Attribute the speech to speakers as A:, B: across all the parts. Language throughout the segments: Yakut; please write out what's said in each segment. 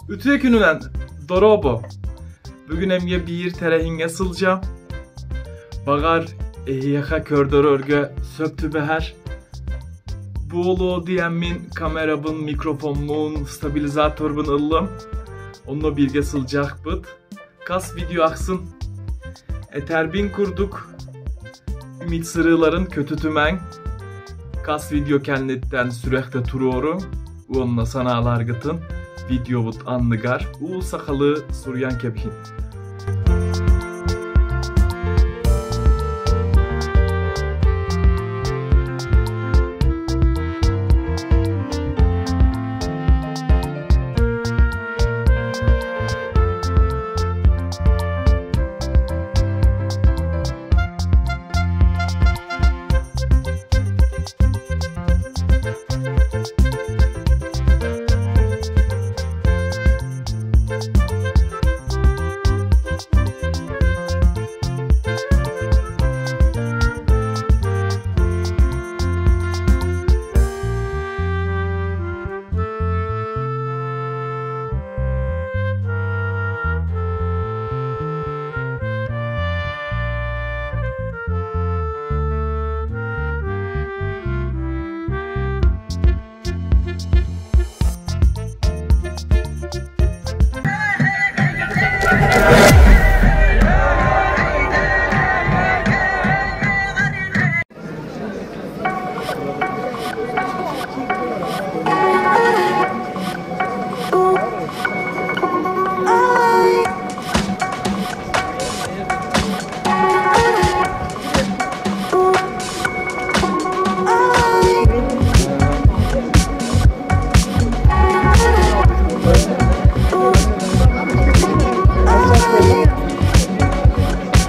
A: Үтүө күнүнэн, дорообо! Бүгүн эмиэ биир тэрээһиҥҥэ сылдьам. Баҕар, эһиэхэ көрдөрөргө сөп түбэһэр. Буолуо диэммин камерабын, микрофоммун, стабилизаторбун ыллым. Онно бииргэ сылдьыахпыт. Хас видео ахсын этэрбин курдук Ümit сырыыларын көтүтүмэҥ, хас видео кэнниттэн сүрэхтэ туруоруҥ уонна санааларгытын видеобут анныгар уу сахалыы суруйан кэбиһиҥ.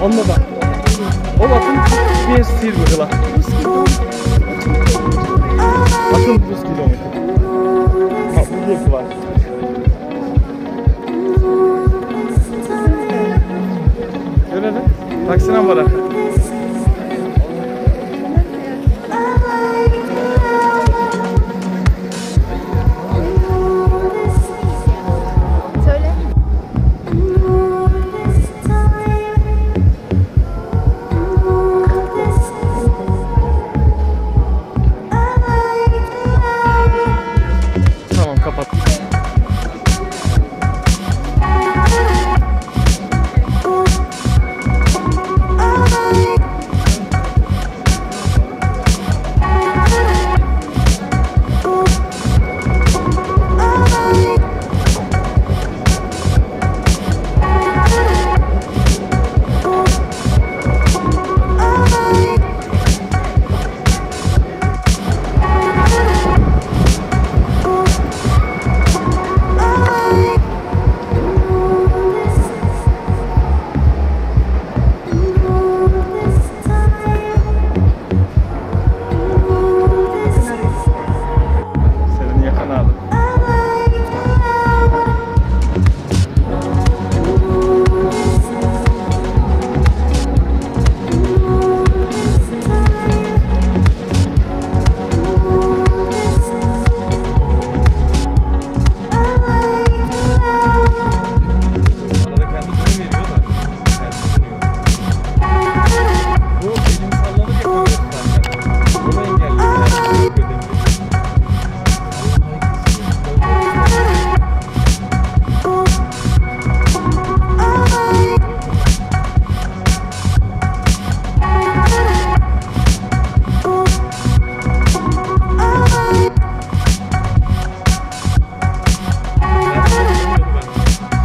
A: Онно да. Ол атын биэс сир быһыла. Атын плюс километр. Бу бар. Öyle de. Taksine barak.
B: Söyle.
A: Tamam kapat. Senin yakın aldım. Arada kendi dönüveriyor da. Kendi dönüyor. Bu elim sallanır ya kamera tutarken. Onu engelliyor.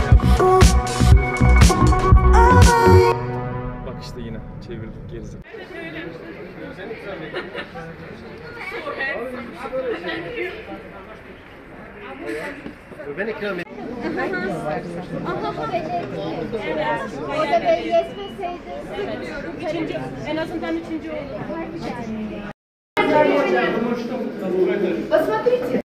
A: Yani çok önemli. Bak işte yine çevirdik gerizekalı.
B: Orada belli etmeseydi.
C: Üçüncü, en azından üçüncü olur.
B: Посмотрите.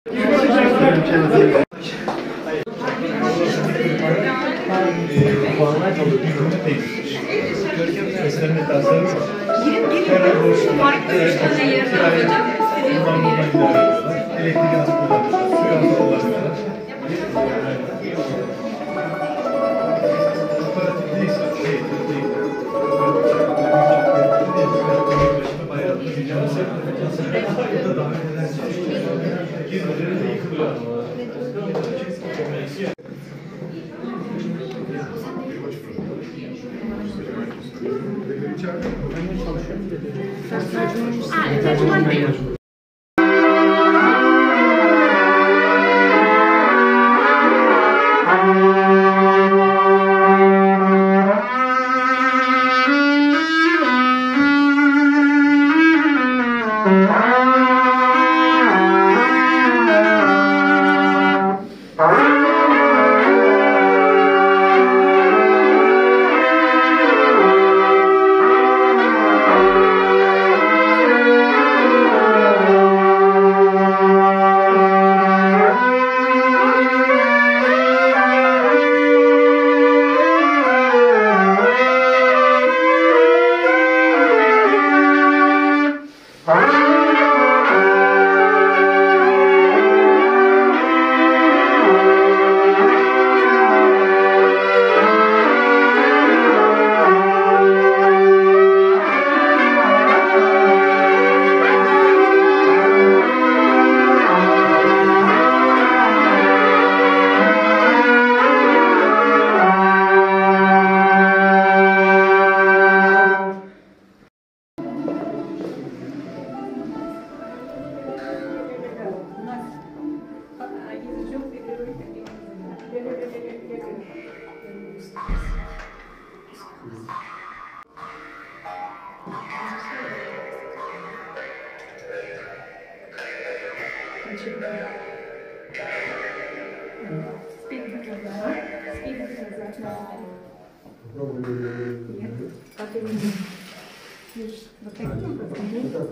C: Вот таким образом.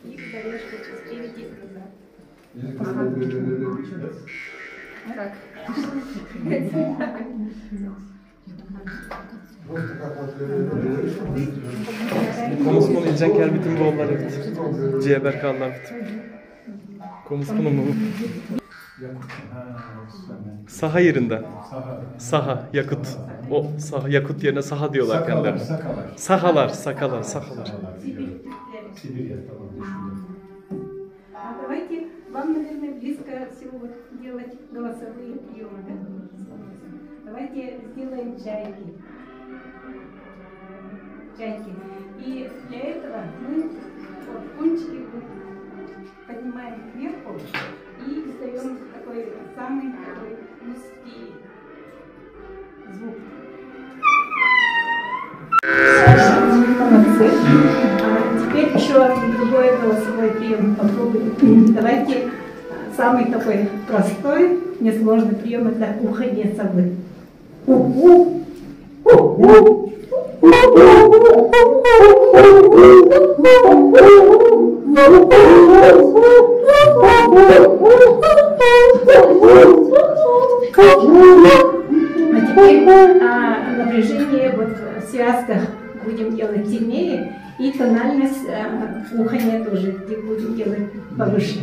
C: И удаляешь через 9 назад. Как?
A: Konusunu ilcan kelbitin bu onlar evet. Ciğer kallar Konusunu mu? Saha yerinden. Saha, yakıt. O saha, yakıt yerine saha diyorlar
B: Sakalar,
A: kendilerine.
B: sakalar.
A: Sahalar, sakalar, sahalar.
B: Sakalar biliyorum. Sibirya tamam düşündüm.
C: А давайте вам, наверное, близко всего вот делать голосовые приемы, да? Давайте сделаем чайки. Чайки. И для этого мы вот кончики вот поднимаем кверху и издаем такой самый такой узкий звук. Молодцы. А теперь еще другой голосовой прием попробуем. Давайте самый такой простой, несложный прием это уханье совы. У-у, у-у, А теперь напряжение вот в связках будем делать сильнее, и тональность уханья тоже будем делать повыше.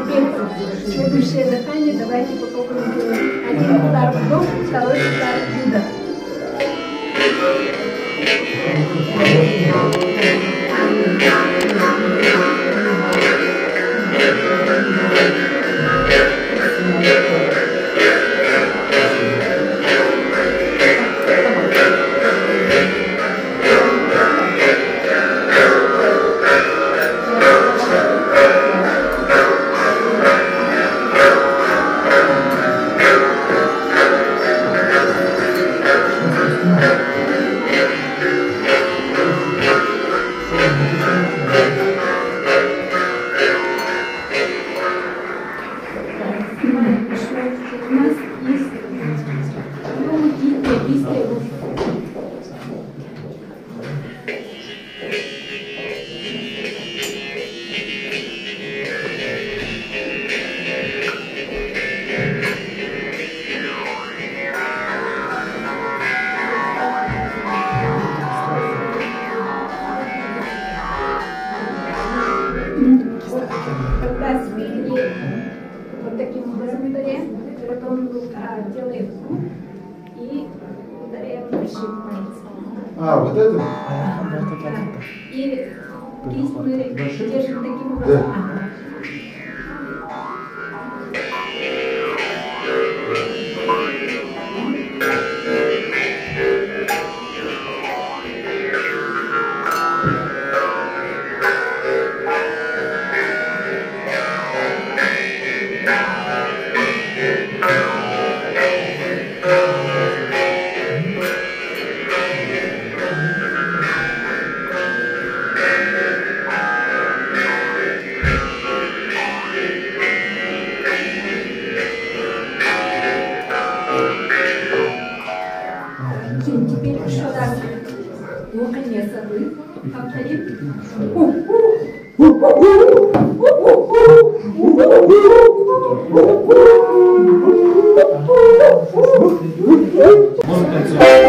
C: Теперь следующее дыхание давайте попробуем делать. Один удар вдох, второй удар выдох. Делаем круг и ударяем большим пальцем.
D: А, вот это?
A: Ayakhan barta geldi de.
C: И кисть мы
D: Большим?
C: держим таким образом.
D: Да.
C: Ага. Теперь еще раз уханье совы. Повторим.
B: Можно танцевать.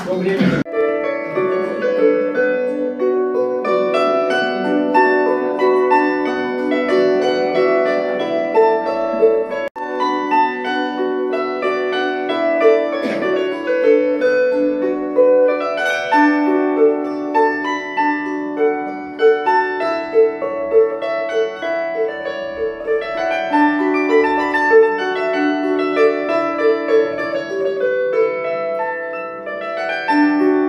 B: То время,
C: Thank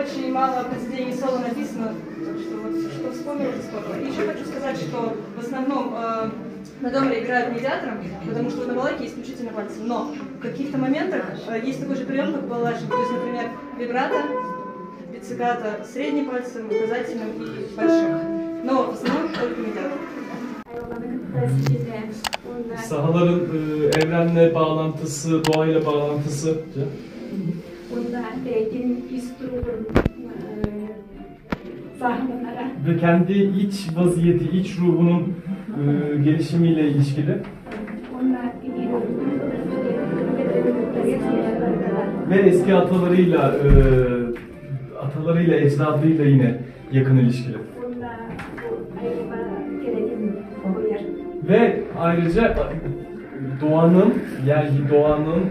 D: очень мало произведений соло написано, так что вот что вспомнила, то вспомнила. И еще хочу сказать, что в основном на домре играют медиатором, потому что на балалайке исключительно пальцы. Но в каких-то моментах есть такой же прием, как у балалайшников. То есть, например, вибрато, пиццикато средним пальцем, указательным и большим. Но в основном только медиатор.
A: Sahaların evrenle bağlantısı, doğayla bağlantısı. Ve kendi iç vaziyeti, iç ruhunun gelişimiyle ilişkili. Ve eski atalarıyla, atalarıyla, ecdadıyla yine yakın ilişkili. Ve ayrıca doğanın, yani doğanın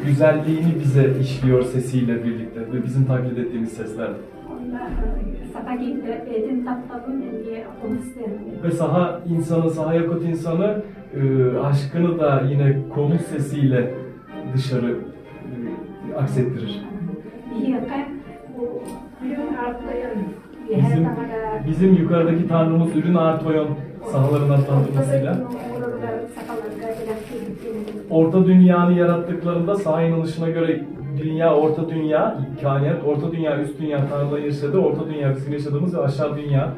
A: güzelliğini bize işliyor sesiyle birlikte ve bizim taklit ettiğimiz seslerle. Ve saha insanı, saha yakut insanı aşkını da yine komuz sesiyle dışarı aksettirir. Bizim yukarıdaki tanrımız Ürün Artoyon sahaların adlandırmasıyla Orta dünyanı yarattıklarında saha inanışına göre dünya, orta dünya, kainat, orta dünya, üst dünya tanrıların yaşadığı, orta dünya bizim yaşadığımız ve aşağı dünya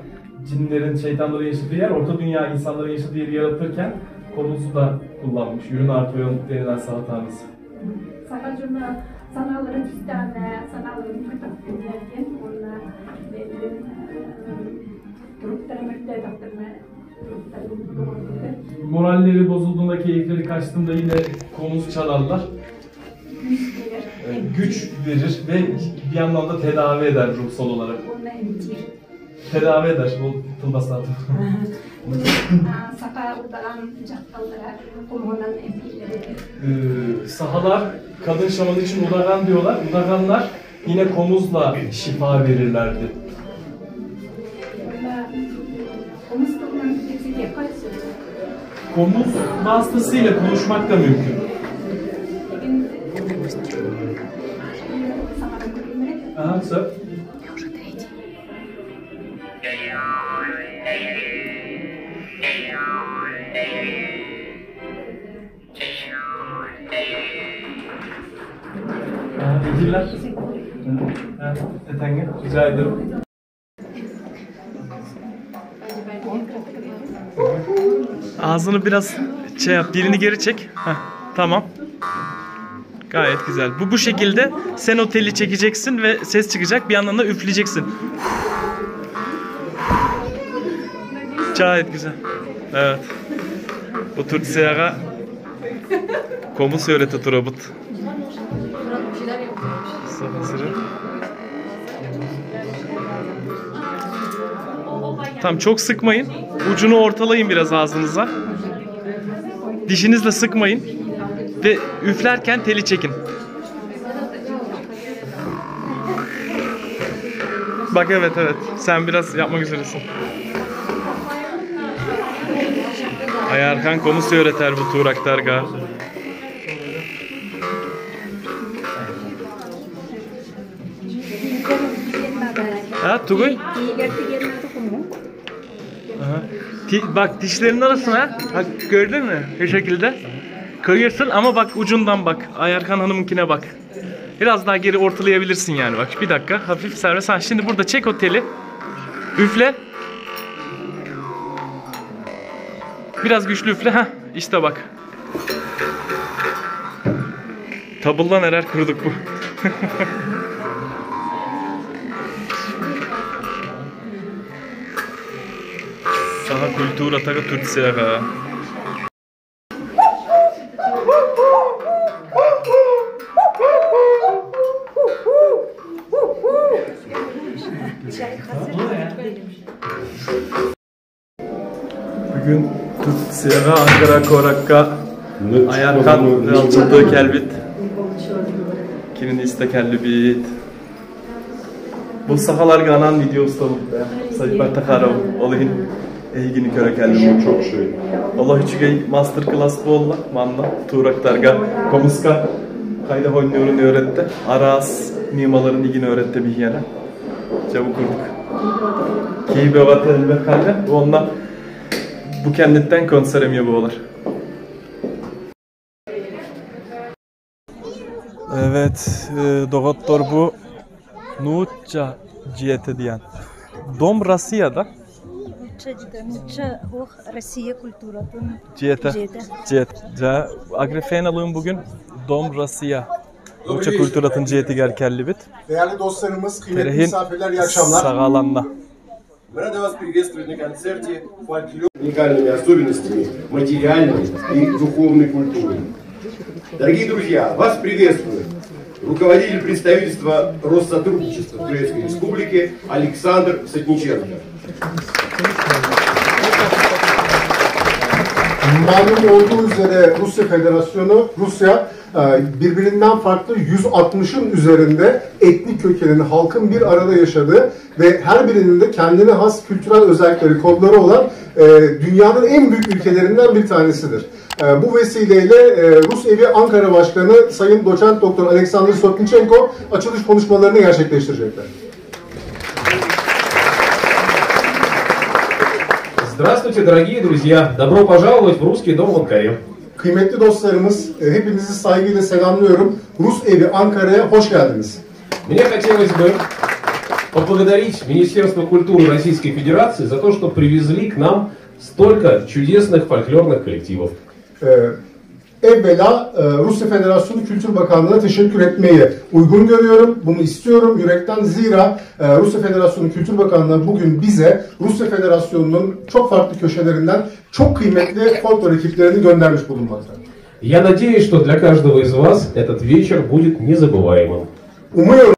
A: cinlerin, şeytanların yaşadığı yer, orta dünya insanların yaşadığı yeri yaratırken komuzu da kullanmış. Ürün Artoyon denilen saha tanrısı. Moralleri bozulduğunda, keyifleri kaçtığında yine komuz çalarlar. Güç verir ve bir yandan da tedavi eder ruhsal olarak. Tedavi eder bu tılbasatı. Sahalar kadın şamanı için udagan diyorlar. Udaganlar yine komuzla şifa verirlerdi. Komuz vasıtasıyla konuşmak da mümkün. Aha, söp. İyi Efendim, rica ederim. Ağzını biraz şey yap, dilini geri çek. Heh, tamam. Gayet güzel. Bu şekilde sen o teli çekeceksin ve ses çıkacak. Bir yandan da üfleyeceksin. Gayet güzel. Evet. Bu Turtsiyaga komuz öğreti turabut. Tam çok sıkmayın. Ucunu ortalayın biraz ağzınıza. Dişinizle sıkmayın. Ve üflerken teli çekin. Bak evet evet. Sen biraz yapmak üzeresin. Ayarkan komusu öğreter bu Tuğraktarga. Ha Tugay? Bak dişlerinin arasına, bak gördün mü? Bu şekilde koyuyorsun ama bak ucundan bak. Ayarkan Hanım'ınkine bak. Biraz daha geri ortalayabilirsin yani bak. Bir dakika hafif serbest. Ha, şimdi burada çek o teli. Üfle. Biraz güçlü üfle. Heh, işte bak. Tabuldan erer kurduk bu. Saha kultura taga Turtsiyaga. Bugün Turtsiyaga Ankara Korakka Ayarkan alçıldığı kelbit. Kimin istekelli bit. Bu sahalarga anan video ustalım. Sayfa takarım. Olayın. Ehigini körekelli.
B: Çok şey.
A: Allah üçügey master class bu olla. Manna. Tuğraktarga. Komuska. Хайдах оонньуурун öğretti. Араас ньымаларын игин öğretti биһиэнэ. Дьэ бу курдук. Киһи бөҕөтө элбэх хаалла. Уонна бу кэнниттэн концерт эмиэ буолар. Evet, доҕоттор бу Нуучча дьиэтэ диэн. Дом Россияда.
E: Нуучча дьиэтэ, нуучча ох Россия культуратын
A: Дьиэтэ.
E: дьиэтэ.
A: Дьиэтэ. Дьэ, Агрифеналыын бүгүн Дом Россия Нуучча культуратын дьиэтигэр кэллибит.
F: Değerli dostlarımız, kıymetli
A: Тэрээһин
F: misafirler iyi akşamlar.
A: саҕаланна.
G: Мы рады вас приветствовать на концерте «Фольклор» уникальными особенностями материальной и духовной культуры. Дорогие друзья, вас приветствует руководитель представительства Россотрудничества в Турецкой Республике Александр Сотниченко.
F: Malum olduğu üzere Rusya Federasyonu, Rusya birbirinden farklı 160'ın üzerinde etnik kökenin halkın bir arada yaşadığı ve her birinin de kendine has kültürel özellikleri, kodları olan dünyanın en büyük ülkelerinden bir tanesidir. Bu vesileyle Rus Evi Ankara Başkanı Sayın Doçent Doktor Alexander Sotnichenko açılış konuşmalarını gerçekleştirecekler.
H: Здравствуйте, дорогие друзья! Добро пожаловать в Русский дом в Анкаре.
F: Kıymetli dostlarımız, hepinizi saygıyla selamlıyorum. Rus Evi Ankara'ya hoş geldiniz.
H: Мне хотелось бы поблагодарить Министерство культуры Российской Федерации за то, что привезли к нам столько чудесных фольклорных коллективов.
F: Evvela Rusya Federasyonu Kültür Bakanlığı'na teşekkür etmeyi uygun görüyorum. Bunu istiyorum yürekten. Zira Rusya Federasyonu Kültür Bakanlığı bugün bize Rusya Federasyonu'nun çok farklı köşelerinden çok kıymetli folklor ekiplerini göndermiş bulunmakta.
H: Я надеюсь, что для каждого из вас этот вечер будет незабываемым.
F: Umuyorum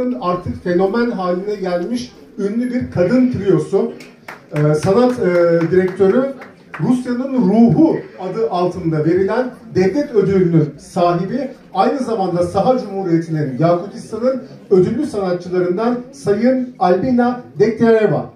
F: Avrupa'nın artık fenomen haline gelmiş ünlü bir kadın triosu. Sanat direktörü Rusya'nın Ruhu adı altında verilen devlet ödülünün sahibi, aynı zamanda Saha Cumhuriyeti'nin, Yakutistan'ın ödüllü sanatçılarından Sayın Albina Degtyareva.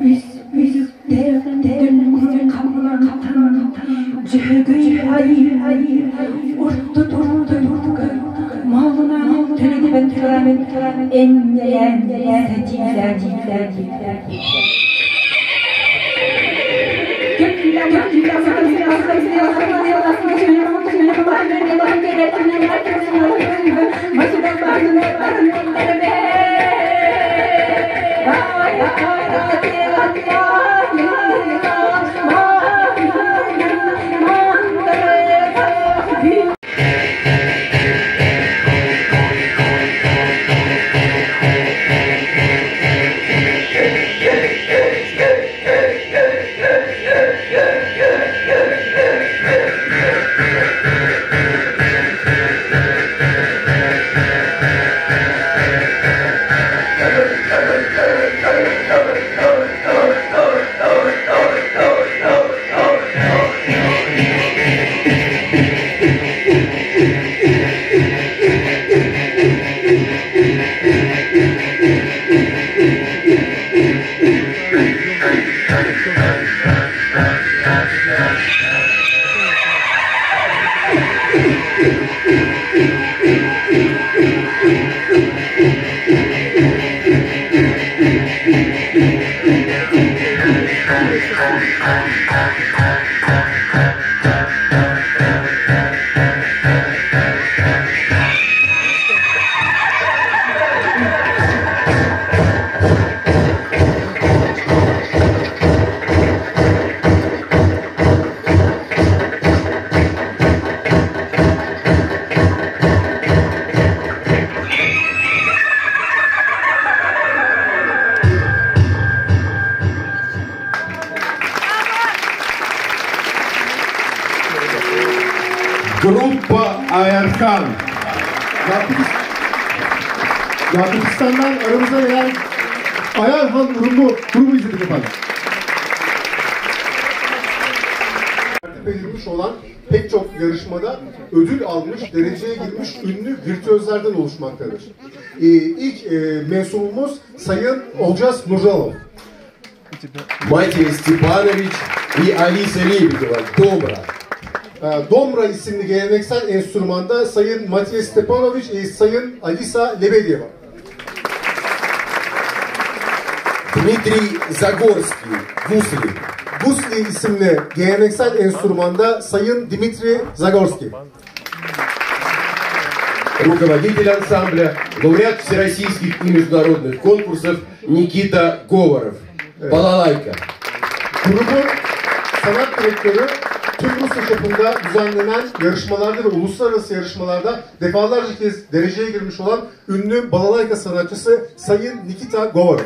I: Үс үтүктээх дөлгүн Дьөһөгөй айыы орто турдуга малынан төлөтүбэн туран энньэлээн сэтиилээн
G: Группа Ayarkan.
F: Yakutistan'dan aramıza gelen Ayarhan grubu, grubu izledik efendim. Tertip edilmiş olan pek çok yarışmada ödül almış, dereceye girmiş ünlü virtüözlerden oluşmaktadır. İlk mensubumuz Sayın Olcas Nurcanov.
G: Матвей Степанович и Алиса Лебедева. Домра.
F: Domra isimli geleneksel enstrümanda Sayın Mathieu Stepanovic ve Sayın Alisa Lebedeva.
G: Дмитрий Загорский. Гусли.
F: Gusli isimli geleneksel enstrümanda Sayın Dimitri Zagorski.
G: Руководитель ансамбля, лауреат всероссийских и международных конкурсов Никита Говоров. Балалайка.
F: Grubun sanat direktörü tüm Rusya çapında düzenlenen yarışmalarda ve uluslararası yarışmalarda defalarca kez dereceye girmiş olan ünlü balalayka sanatçısı Sayın Nikita Govorov.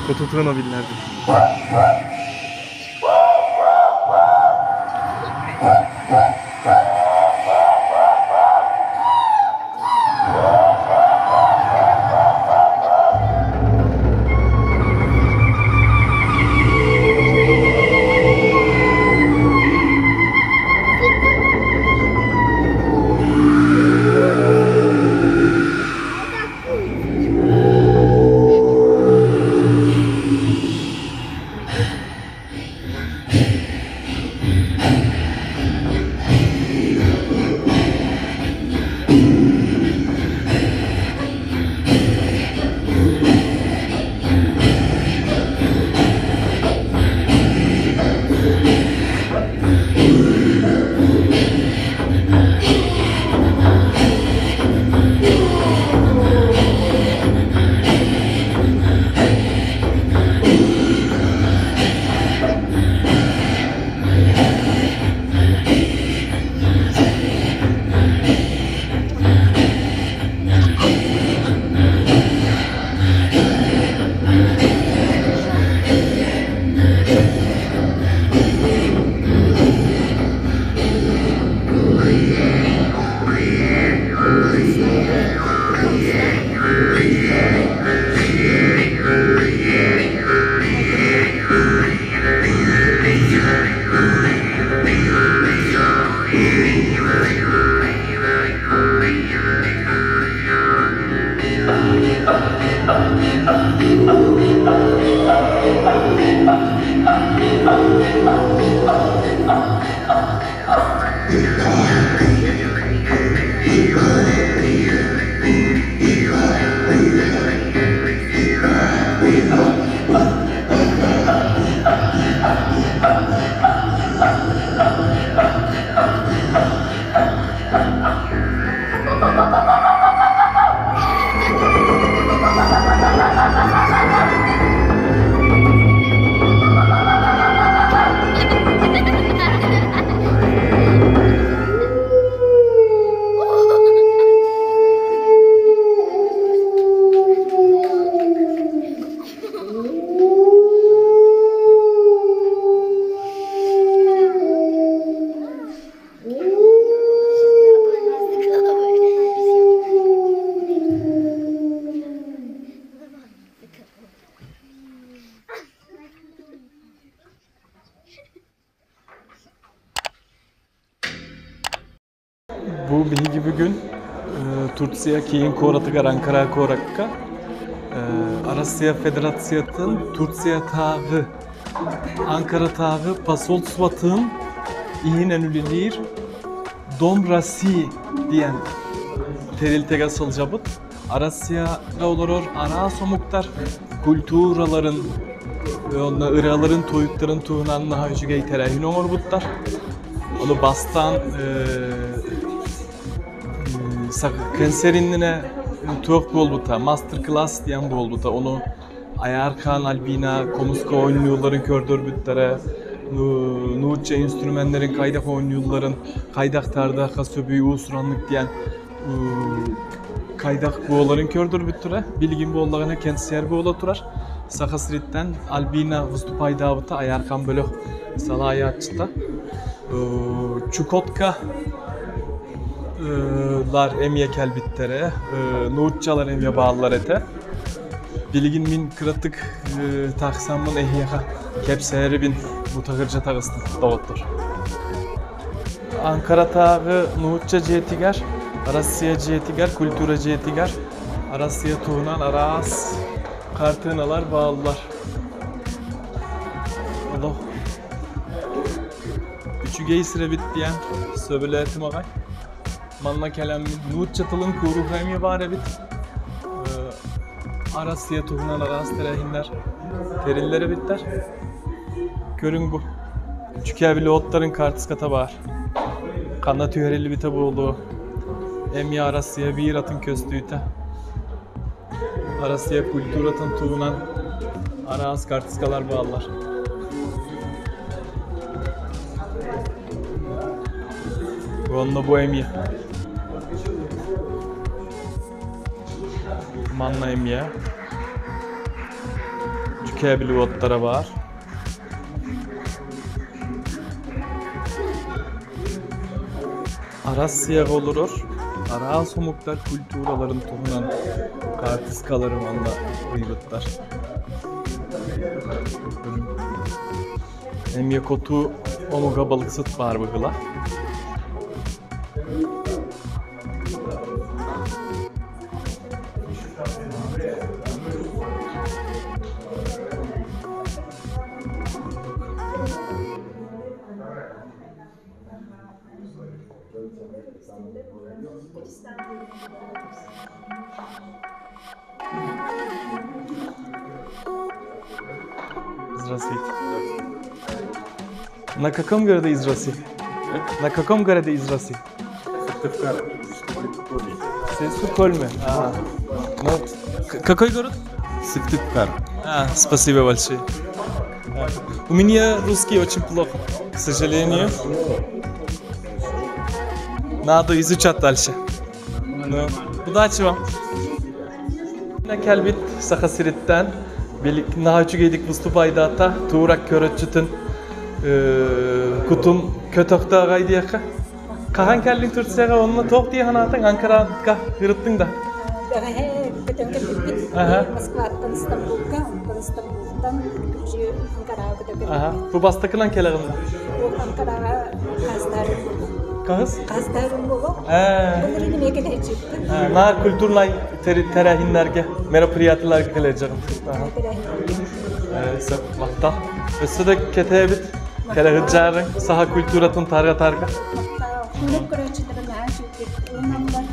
A: Хотутуган биллэрдим. Бу биһиги бүгүн Турция киин куоратыгар Анкара куоракка Арассыыйа Федерациятын Турциятааҕы Анкаратааҕы посольствотын иһинэн үлэлиир Дом России диэн тэрилтэгэ сылдьабыт. Арассыйаҕа олорор араас омуктар культураларын уонна ырыаларын, тойуктарын туһунан наһаа үчүгэй тэрээһин оҥорбуттар. Ону бастаан кэнсиэр иннинэ туох буолбута, мастер-класс диэн буолбута. Ону Айааркаан Альбина хомуска оонньуулларын көрдөрбүттэрэ, нуучча инструменнарын хайдах оонньуулларын, хайдах тардахха сөбүй уус-ураннык диэн хайдах буоларын көрдөрбүттэрэ. Билигин буоллаҕына кэнсиэр буола турар. Саха сириттэн Альбина выступайдаабыта Айааркаан бөлөх салайааччыта. Чукотка лар эмиэ кэлбиттэрэ, нууччалар эмиэ бааллар этэ. Билигин мин кыратык тахсаммын эһиэхэ кэпсээрибин бу таһырдьа таҕыстым, доҕоттор. Анкаратааҕы нуучча дьиэтигэр, Россия дьиэтигэр, культура дьиэтигэр Россия туһунан араас хартыыналар бааллар. Олох үчүгэй сир эбит диэн сөбүлээтим аҕай. Манна кэлэммин нуучча тылын кууруһа эмиэ баар эбит. Арассыйа туһунан араас тэрээһиннэр тэриллэр эбиттэр. Көрүҥ бу. Чүкээбили оттарын карточката баар. Ханна түһэриллибитэ буолуо. Эмиэ Арассыйа биир атын көстүүтэ. Арассыйа культуратын туһунан араас карточкалар бааллар. Уонна бу эмиэ. Манна эмиэ. Кэбили уоттара баар. Арассыйаҕа олорор араас омуктар культураларын туһунан хаартыскалары манна ыйбыттар. Эмиэ хоту омуга балыксыт баар быһыылаах. Здравствуйте. На каком городе из России? На каком городе из России?
J: Сыктывкар, Республика Коми.
A: Сыктывкар. А. Ну, какой город?
J: Сыктывкар.
A: А, спасибо большое. У меня русский очень плохо, к сожалению. Надо изучать дальше. Ну, удачи вам. Кэлбит Саха сириттэн наһаа үчүгэйдик выступайдаата туурак көрөччүтүн кутун көтөхтөөҕөй диэххэ. Хаһан кэллиҥ Турцияҕа онно туох дии санаатыҥ Анкараҕа ырыттыҥ да?
C: Бэҕэһээ көтөн кэлбиппит. Москваттан Стамбулга, онтон Стамбултан Анкараҕа көтөн кэлбиппит.
A: Бу бастакынан кэлэҕин да?
C: Бу Анкараҕа хаастаарым буолуо.
A: Хаһыс?
C: Хаастаарым буолуо. Былырыын эмиэ кэлээччиппин.
A: Наар культурнай тэрээһиннэргэ, мероприятиеларга кэлээччигин. Сөп, махтал. Өссө да кэтээбит кэлэһыджаарыҥ саха культуратын тарга-тарга.
C: Махтал. Көрөөччүлэрэ наһаа үчүгэй ылыналлар.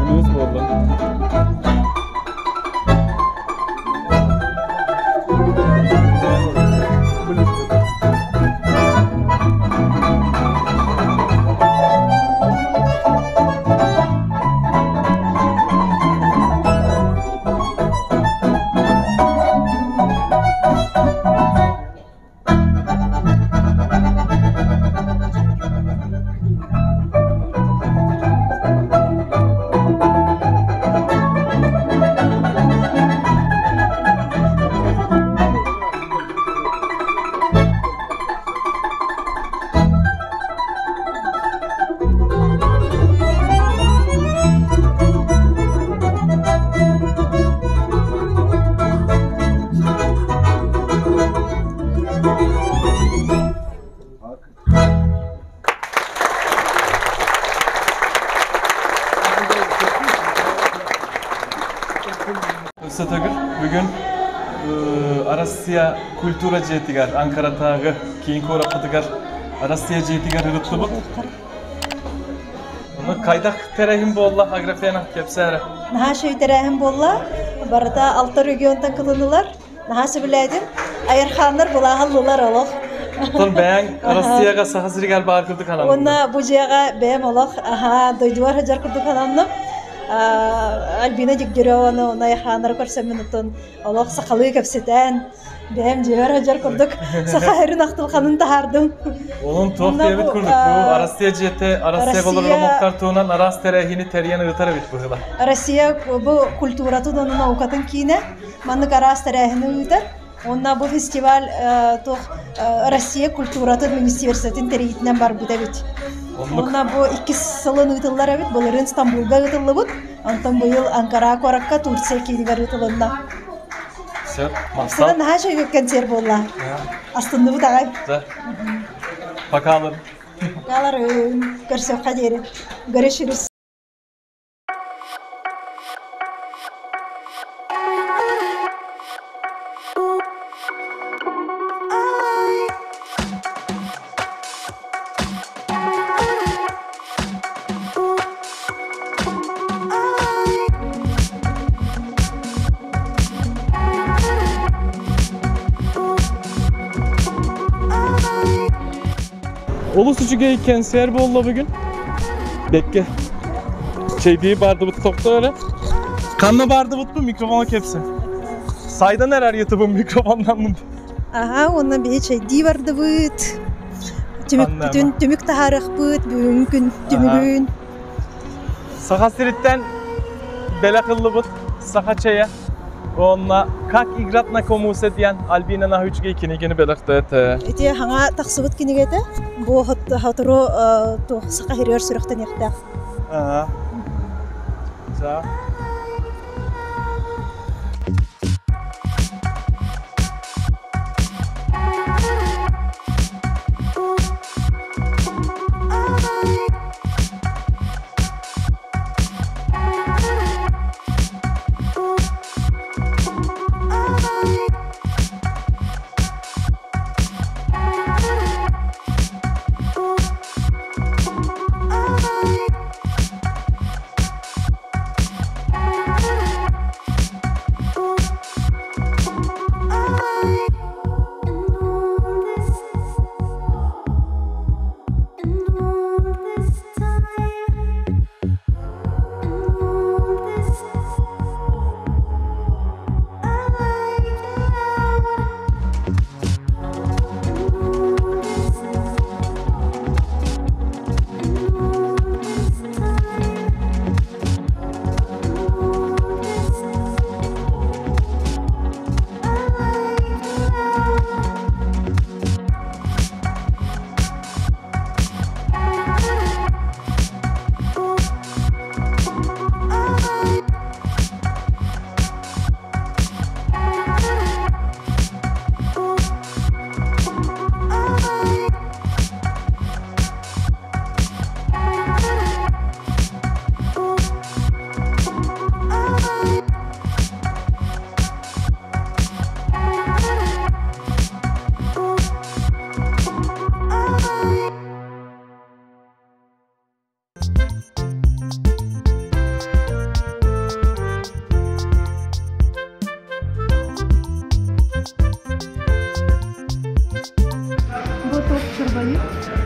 A: Blues буолла. Өссө төгүл бүгүн Россия культура дьиэтигэр Анкаратааҕы киин куораппытыгар Россия дьиэтигэр ырыттыбыт. Ону хайдах тэрээһин буолла Аграфена кэпсээ эрэ.
E: Наһаа үчүгэй тэрээһин буолла. Барыта алта регионтан кылынылар. Наһаа сөбүлээтим. Айархааннар былааһаллылар олох.
A: Оттон бэйэҥ Россияга Саха сиригэр баар курдук сананным.
E: Уонна бу дьиэҕэ бэйэм олох аһаа дойдубар сылдьар курдук сананным. Альбина Дегтяреваны уонна Айархааннары көрсөммүн оттон олох сахалыы кэпсэтэн бэйэм дьиэбэр сылдьар курдук саха сирин ахтылҕанын таһаардым.
A: Онон туох диэбит курдук бу Россия дьиэтэ Россия болорор омуктар туһунан араас тэрээһини тэрийэн ыытар эбит быһыыла.
E: Россия бу культуратын уонна наукатын киинэ Маннык араас тэрээһини ыытар. Уонна бу фестиваль туох Россия культуратын министерствотын тэрийиитинэн барбыт эбит. Уонна бу иккис сылын ыытыллар эбит. Былырыын Стамбулга ыытыллыбыт. Онтон быйыл Анкара куоракка Турция киинигэр ыытылынна.
A: Сөп, махтал.
E: Наһаа үчүгэй концерт буолла. Астынныбыт аҕай.
A: Покалым.
E: Покаларым. Көрсөххө диэри. Görüşürüz.
A: Олус үчүгэй кэнсиэр буолла бүгүн. Бекке. Чэйдии бардыбыт тохто эрэ. Ханна бардыбыт бу микрофона кепсе. Сайдан эрэр ютубум микрофоннанным.
E: Аха, уонна биһи чэйдии бардыбыт. Түмүк бүтүн түмүк таһаарыахпыт бүгүн күн түмүгүн.
A: Саха сириттэн бэлэх ыллыбыт саха чэйэ. Уонна «Как играть на комусе» диэн Альбина Наһы үчүгэй кинигини бэлэхтээтэ.
E: Ити хаҥа тахсыбыт кинигэтэ. Бу сотору туох саха сиригэр сүрэхтэниэхтээх.
A: Ага. За.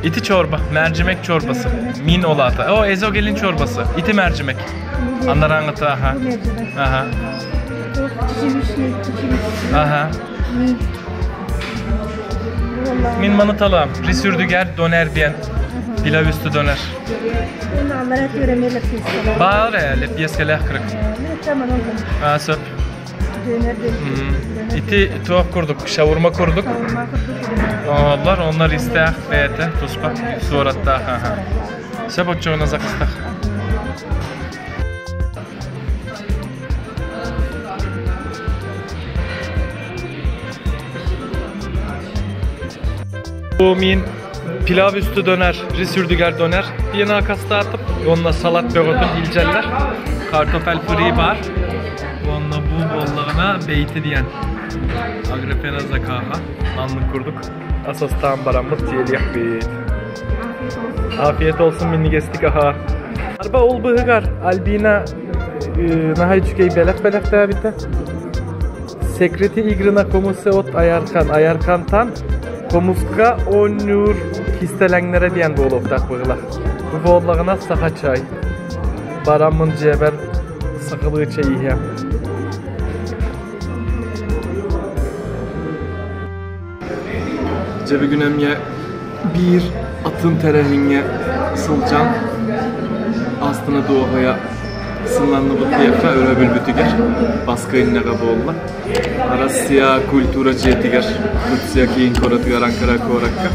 A: Ити çorba, mercimek çorbası. Min olata. O ezogelin çorbası. Ити mercimek. Анараңыта, аха. Аха. Аха. Мин маны талам. Рисүрдүгэр донер диэн. Pilav üstü döner. Баар ээ, лэппиэскэлээх кырык. Аа, сөп. Ити туох курдук, шаурма курдук. Олар, оннор истээх бэйэтэ туспа суораттаах. Аха. Сөп оччоҕуна закыстах. Bu min pilav üstü döner, risürdüger döner diye akastı Onunla salat böğütün ilceller. Kartofel free bar. Onunla bu bollağına beyti diyen. Agripena zakaha. Anlık kurduk. Asastan baramıt yeliyah bit. Afiyet olsun minni gestik aha. Арба ол быһыгар Альбина наһаа үчүгэй бэлэх бэлэхтээбитэ. Секрети игры на комусе от Айархан. Айархантан комуска оонньуур кистэлэҥнэрэ диэн буолуохтаах быһыылаах. Бу буоллаҕына саха чай. Бараммын дьиэбэр сахалыы чэй иһиэм. Дьэ бүгүн эмиэ биир атын тэрээһиҥҥэ сылдьан астына дуоһуйа сыннанныбыт диэххэ өрөбүлбүтүгэр баскыынньаҕа буолла. Россия культура дьиэтигэр Турция киин куоратыгар Анкара куоракка.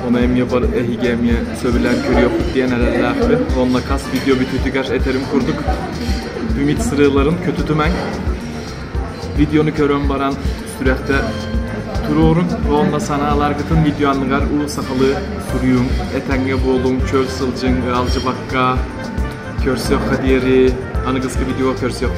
A: Ону эмиэ бар эһиги эмиэ сөбүлээн көрүөххүт диэн эрэллээхпин. Уонна хас видео бүтүүтүгэр этэрим курдук Үмит сырыыларын көтүтүмэҥ. Видеону көрөн баран сүрэхтэ туруоруҥ уонна санааларгытын видео анныгар уу сахалыы суруйуҥ, этэҥҥэ буолуҥ, чөл сылдьыҥ, ыалдьыбакка көрсүөххэ диэри аныгыскы видео көрсүөх.